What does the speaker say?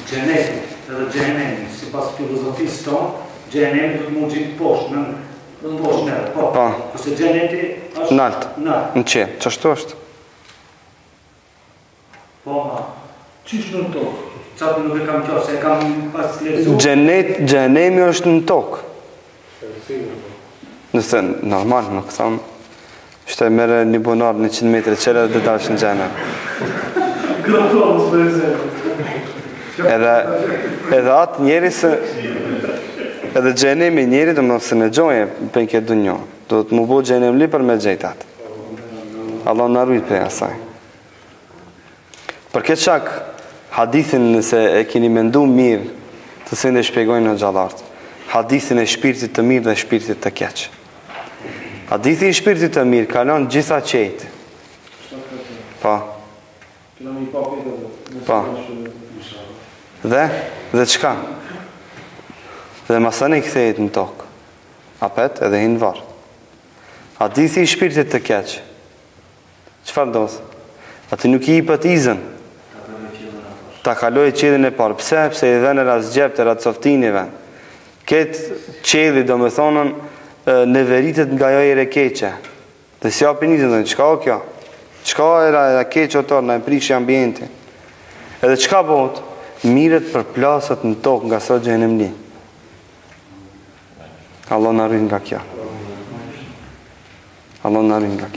Xheneti edhe xhehenemi, sipas filozofisë tonë, xhehenemi do të mund gjind poshtë, nën poshtë neve, po. Po. Kurse xheneti është Nalt. Nalt. Në qiell, qashtu është. Po, ma. Qysh në tokë? Qatë nuk e kam qartë, se e kam pas lexu. Xhenet, xhehenemi është në tokë. Nëse normal, nuk tham, Shtë e merre një bunar 100 metre qere dhe dalsh në xhehenem. Edhe, edhe atë njeri se, edhe xhehenemi njeri, domethënë s'e gjoje për në këtë dunjo. Duhet m'u bo xhehenemli për me gjetë atë. Allah na rujt prej asaj. Për këtë shkak, hadithin nëse e keni mendu mirë, të cilin e shpjegojnë hoxhallarët, hadithin e shpirtit të mirë dhe shpirtit të keq. Hadithi i shpirtit të mirë kalon gjitha qiejt. Po. Po. Dhe dhe çka? Dhe masanej kthehet në tokë. Apet edhe hin në varr. Hadithi i shpirtit të keq. Çfarë ndodh? Atij nuk i jipet izën. Ta kalojë qiellin e parë. Pse? Pse i vjen era zgjebtë, era coftini vjen. Këtë qielli, domethënë, neveritet nga ajo erë e keqe. Dhe s'i japin izën, thonë, çka o kjo? Çka o era, era keqe o tërë, na e prishi ambientin. Edhe çka bëhet? Mirret përplaset në tokë nga sa xhehenemli. Allah na rujt nga kjo. Allah na rujt nga kjo.